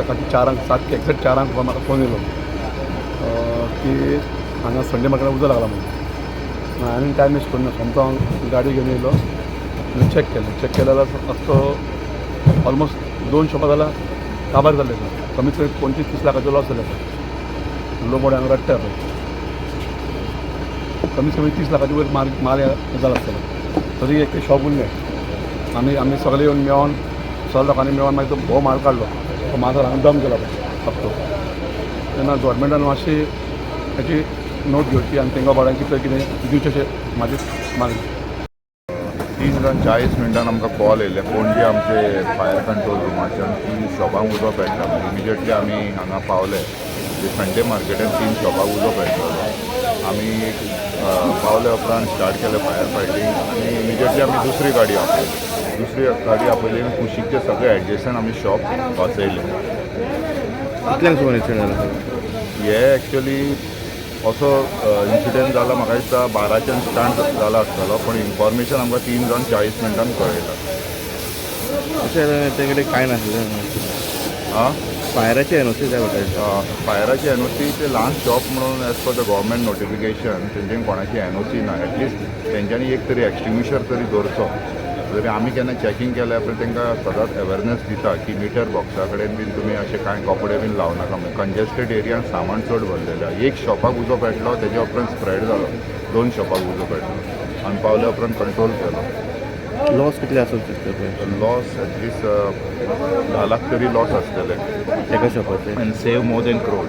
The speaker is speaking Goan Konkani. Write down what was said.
सकाळची 4ांक, 7 एक्झॅक्ट 4ांक म्हाका फोन येयलो की हांगा संडे मार्केटाक उजो लागला म्हणून. हांवें टायम वेस्ट करूं ना, सोमतो हांव गाडी घेवन येयलो आनी चॅक केलें. चॅक केलें जाल्यार आसतो ऑलमोस्ट दोन शॉपां जाल्यार काबार जाल्ले आसा. कमीत कमी 25-30 लाखाचो लॉस जाल्ले आसा. लोक मोडे हांगा रडटा पळय. कमीत कमी 30 लाखाचे वयर माल माल हें जाला आसतलो. तरी एक शॉप उरलें. आमी आमी सगळे येवन मेळोन, सगळ्या लोकांनी मेळोन मागीर तो भोव माल काडलो. तो माल हांगा डंप केला पळय सोंपतो. तेन्ना गव्हर्मेंटान मातशी हेची नोंद घेवची आनी तांकां भाड्यांची कितें कितें दिवचें अशें म्हाजी मागणी. 3 जावन 40 मिनटान आमकां कॉल येयल्ले पणजे आमचे फायर कंट्रोल रुमाच्यान की शॉपांक उजो पेटला. इमिजिएटली आमी हांगा पावले. संडे मार्केटान तीन शॉपाक उजो पेटलेलो. आमी पावले उपरांत स्टार्ट केलें फायर फायटींग आनी इमिजिएटली आमी दुसरी गाडी आपयली. दुसरी गाडी आपयली आनी कुशीकचे सगळे एडजसंट आमी शॉप वाचयले. कितल्यांक सुमार इन्सिडंट जाला? हे एक्चुअली असो इन्सिडंट जाला, म्हाका दिसता 12च्यान स्टार्ट जाला आसतलो, पूण इन्फॉर्मेशन आमकां 3 जावन 40 मिनटान कळयलां. अशें तें कडेन कांय नासलें? आं. फायराची एनओसी जाय पडटा. फायराची एनओसी ते ल्हान शॉप म्हणून as per the government notification तेंच्यानी कोणाची एनओसी ना. एटलिस्ट तेंच्यांनी एक तरी एक्सटिंग्विशर तरी दवरचो. तरी आमी केन्ना चॅकींग केल्या उपरांत तांकां सदांच अवेरनेस दिता की मिटर बॉक्सा कडेन बीन तुमी अशें कांय कपडे बीन लावं नाका. म्हणजे कंजेस्टेड एरियान सामान चड भरलेलें आहा. एक शॉपाक उजो पेटलो, तेज्या उपरांत स्प्रेड जालो, दोन शॉपाक उजो पेटलो. आनी पावल्या उपरांत कंट्रोल केलो. लॉस कितले आसूंक शकता पळय? लॉस एटलिस्ट 10 लाख तरी लॉस आसतले. एका शॉपाचे? And save more than crore.